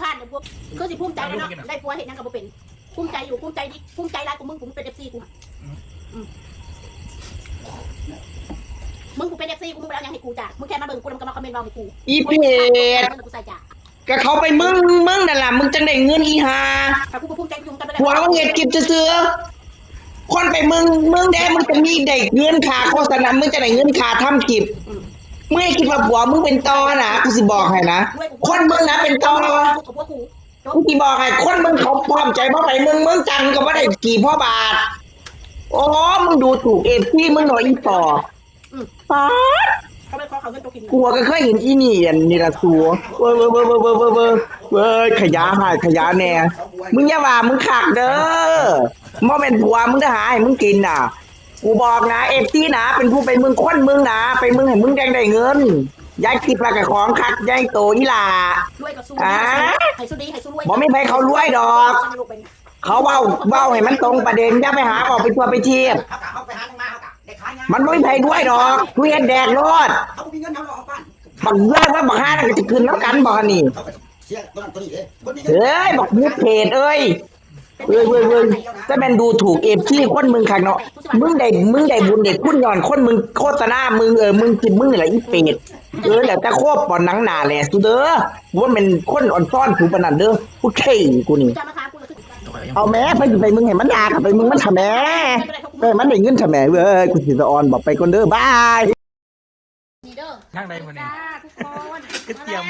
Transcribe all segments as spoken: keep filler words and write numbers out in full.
คร้านเนี่ยพวก คือสิภูมิใจแล้วเนาะ ได้ผัวเฮ็ดหยังก็บ่เป็น ภูมิใจอยู่ ภูมิใจดิ ภูมิใจหลายกว่ามึง กู มึงเป็นเอฟซีกู อืม มึงกูเป็นเอฟซีกู มึงบ่ได้เอาหยังให้กูจ้ะ มึงแค่มาเบิ่งกูแล้วมึงก็มาคอมเมนต์เว้าให้กู อีเปรต มึงกูใส่จ้ะ ก็เขาไปเมือง เมืองนั่นล่ะ มึงจั่งได้เงินอีห่า ถ้ากูบ่ภูมิใจกูอยู่กับมัน ผัวมึงเฮ็ดคลิปซื่อๆ คนไปเมือง เมืองแดง มึงจะมีได้เงินค่าโฆษณา มึงจะได้เงินค่าทำคลิป อืม มึงอย่าคิดว่าผัวมึงเป็นต่อนะ กูสิบอกให้นะ คนมึงนะเป็นต่อ กูกับผัวกู กูสิบอกให้ คนมึงเขาพร้อมใจบ่ไปเมือง เมืองจั่งก็บ่ได้กี่พ่อบาท โอ้ มึงดูถูกเอฟซีมึงหน่อยอีปอบ อืม ป๊าด เขาไปขอเขาเงินตัวกิน กูก็เคยเห็นอีนี่อันนี้ละสัว เว้ย เว้ย เว้ย เว้ย เว้ย เว้ย เว้ย ขยะหายขยะแน่ มึงอย่าว่ามึงคักเด้อ บ่แม่นผัวมึงเด้อหาให้มึงกินน่ะ กูบอกนะ เอฟซีนะ เป็นผู้ไปเมืองคนมึงนะ ไปเมืองให้มึงแดงได้เงิน อย่าคิดว่ากับของคักใหญ่โตอีหล่า รวยกับสู้ อ่า ให้สู้ดี ให้สู้รวย บ่มีไผเขารวยดอก เขาเว้า เว้าให้มันตรงประเด็น อย่าไปหาเว้าไปทั่วไปทีบ เขากะเขาไปหาหยังมาเขากะได้ขายงาน มันบ่มีไผรวยดอก กูเฮ็ดแดกโลด เขาบ่มีเงินเอาหรอกเอาบ้าน บักเอื้อยว่าบักห่านั่นก็สิขึ้นนำกันบ่นี่ เขาก็เสียตัวนั้นตัวนี้เด้ คนมีเงิน เฮ้ย บักมุกเพจเอ้ย เว้ย เว้ย เว้ย แต่แม่นดูถูกเอฟซีคนมึงคักเนาะ มึงได้ มึงได้บุญได้คุณย้อนคนมึงโฆษณามึง เออ มึงกินมึงนี่แหละอีเปรต เออ แล้วแต่โคบปอนหนังหน้าแหละสุเด้อ ว่าแม่นคนอ่อนซ้อนสูปานนั้นเด้อ กูเท่กูนี่ เอาแหม ไปสิไปมึงให้มันด่ากับไปมึงมันทำแหม เออ มันได้เงินทำแหม เว้ย กูสิสะออนบอกไปก่อนเด้อ บาย นี่เด้อ ทางใดมื้อนี้ จ้าทุกคน คือเตรียม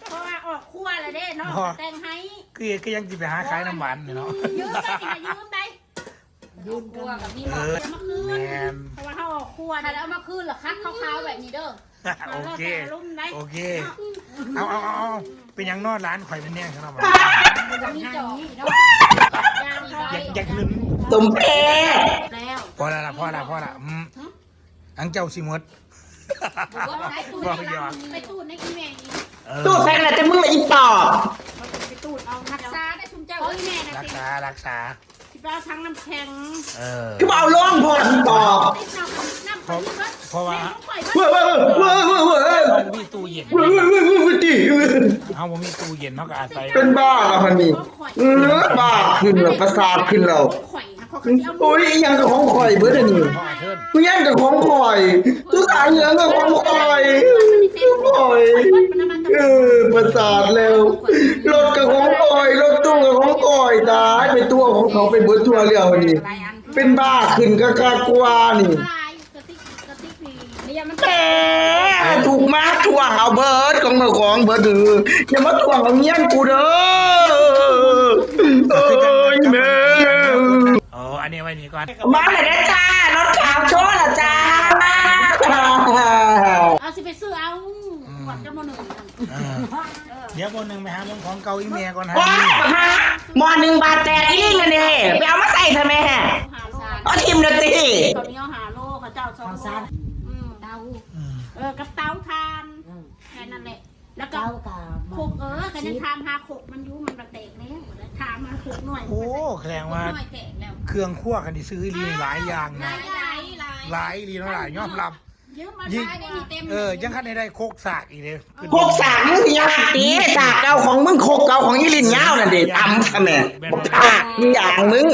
เพราะว่าออกครัวแล้วเด้เนาะ บ่ แต่งให้ คือ คือยังสิไปหาขายน้ำหวานอยู่เนาะ ยืมได้สิคะ ยืมได้ ยืมครัวกับนี่ เออ เดี๋ยวมาคืน แม่น เพราะว่าเขาออกครัว ถ้าแล้วเอามาคืนเหรอคะ ขาวๆแบบนี้เด้อ โอเค มาเลิกแต่อารมณ์ได้ โอเค เอา เอา เอา เอา เป็นหยังนอดร้านข่อยเป็นแน่ครับ มีจอกเนาะ อยาก อยากเงิน สมเพช แล้ว พอแล้วล่ะ พอแล้ว พอแล้ว อืม อังเจ้าสิหมด บ่ได้ตู้ บ่หยอก ไปตู้ในอีเมลอีก เออ ตู้แพงน่ะจะมึงละอีปอบ ไปตู้เอา รักษาได้ชุมเจ้า เอ้ยแม่นะ รักษา รักษา สิไปเอาทั้งน้ำแข็ง เออ คือเอาลงพออีปอบ ติดน้ำน้ำ เพราะ เพราะว่า แม่ของข่อย เว้ย เว้ย เว้ย เว้ย เว้ย เว้ย เฮาบ่มีตู้เย็น เว้ย เว้ย เว้ย เว้ย เว้ย เฮาบ่มีตู้เย็น เฮาก็อาศัย เป็นบ้าแล้วพันนี่ เออ บ้าขึ้นแล้ว ประสาทขึ้นแล้ว ของข่อยนะ เขาก็สิเอา โอ้ย อีหยังกับของข่อยเบิดอันนี้ พ่อเทิน กูยังกับของข่อย ตู้สายเหลืองกับของข่อย ของข่อย เออ ประสาทแล้ว รถกับของข่อย รถตู้กับของข่อย ตาย ไปตัวของเขาไปเบิดทั่วแล้วนี่ เป็นบ้าขึ้นกะกะกลัวนี่ กระติก กระติกนี่ แต่ถูกมาทวงเอาเบิดของเจ้าของเบิดเด้อ อย่ามาทวงเอาเงี้ยนกูเด้อ เอ้ยแม่ อ๋อ อันนี้ไว้นี่ก่อน มาเลยนะจ้า รถขาวโชว์ละจ้า เอาสิไปซื้อเอา อืม ขวดกับหม้อนึ่ง เออ เดี๋ยวหม้อนึ่งไปหาเบิ่งของเก่าอีแม่ก่อนฮะ ว้าวฮะ หม้อนึ่งบาดแตกอีหลีนั่นเด้ ไปเอามาใส่ทำไมฮะ เอาทิ่มเด้อติ ตอนนี้เอาหาโลเขาเจ้าสองโล ข้าวสาร อืม เตา อืม เออ กับเตาถ่าน อืม แค่นั้นแหละ แล้วก็ เตากับ ครก เออ แค่นั้น ถ่านหาครกมันอยู่ มันก็แตกแล้ว ถ่านมันครกน้อย โอ้ แสดงว่า ครกน้อยแตกแล้ว เครื่องครัวคันสิซื้ออีหลีหลายอย่างนะ หลาย หลาย หลาย หลายอีหลีเนาะ หลายยอมรับ ยืมมา ยิ่ง ใช้ได้นี่เต็ม เออ ยังคันได้ได้ครกสากอีกเลย ครกสากมึงสิยากติ สากเก่าของมึง ครกเก่าของอีหลินยาวนั่นเด้ ตำซะแม่ บักพากอีหยังมึง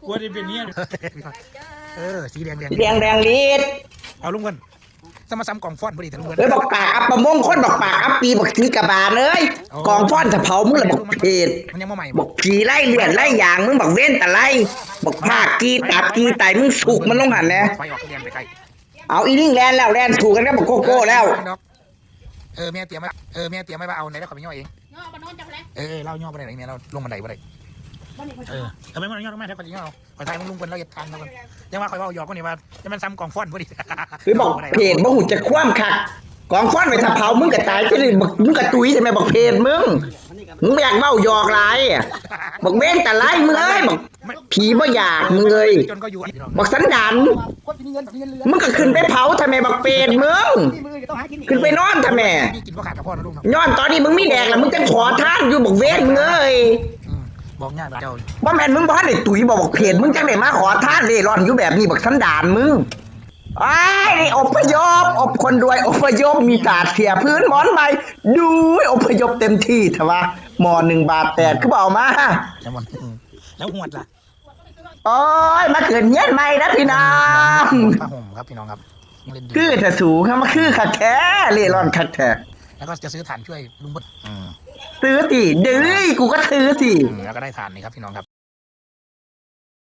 กลัวได้เป็นเนี่ย เออ สีแดงแดง แดงแดงลีด เอาลุงเพิ่น จะมาซ้ำกล่องฟ้อนพอดีแต่ลุงเพิ่น เอ้ย บักปากอัปมงคล บักปากอัปปี บักสีกะบาลเอ้ย อ๋อ กล่องฟ้อนจะเผามึงละบักเพด มันยังบ่ใหม่ บักผีไล่เลือดไล่ยางมึง บักเว้นตะไล บักพากกีตับกีไตมึงสุกมันลงหั่นแหน่ ไฟออกแดงไปไกล เอาอีลิงแล่นแล้ว แล่นถูกกันกับบักโกโก้แล้ว เออ แม่เตรียมไว้ละ เออ แม่เตรียมไว้ว่าเอาไหนแล้วขอไปย่อเอง ย่อบ่นอนจังเลย เออ เออ เล่าย่อบ่ได้ไหนแม่ เล่าลงบันไดบ่ได้ บ่ได้ เออ เอาไปมันย่อมา เดี๋ยวขอจะย่อ ขอถ่ายมึงลุงเพิ่นแล้วเฮ็ดทางแล้วเพิ่น ยังว่าข่อยเว้าหยอกคนนี้ว่า จะมันซ้ำกล่องฟ้อนพอดี คือบักเพดบ่ฮู้จักความคัก กล่องฟ้อนไว้ถ้าเผามึงก็ตาย จะได้บัก มึงก็ตุยใช่ไหมบักเพดมึง มึงบ่อยากเว้าหยอกหลายอะ บักเว้นตะไลมึงเอ้ย บัก ผีบ่อยากมึงเอ้ย จนก็อยู่ บักสันดาน มึงก็ขึ้นไปเผาทำไมบักเปรตมึง ขึ้นไปนอนทำไม มีกินบ่ขาดกับพ่อนะลุงเนาะ ย้อนตอนนี้มึงมีแดกแล้วมึงจังขอทานอยู่บักเวรมึงเอ้ย อืม บอกยากเจ้า บ่แม่นมึงบ่ทันได้ตุยบอกบักเปรตมึงจังได้มาขอทานเร่ร่อนอยู่แบบนี้บักสันดานมึง ไอ้ายนี่อพยพ อบคนรวยอพยพ มีถาดเสียพื้นหมอนใหม่ ดูอพยพเต็มที่เถอะวะ หม้อหนึ่งบาทแปด คือบ่เอามา แล้วมันแล้วหวดล่ะ โอ้ย มาขึ้นเฮียนใหม่นะพี่น้อง ผ้าห่มครับพี่น้องครับยังเล่นดี คือแท้สูงมาคือคักแท้เล่ร่อนคักแท้ แล้วก็จะซื้อถ่านช่วยลุงพลอืม ซื้อสิเดี๋ยวกูก็ซื้อสิ อืมแล้วก็ได้ถ่านนี่ครับพี่น้องครับ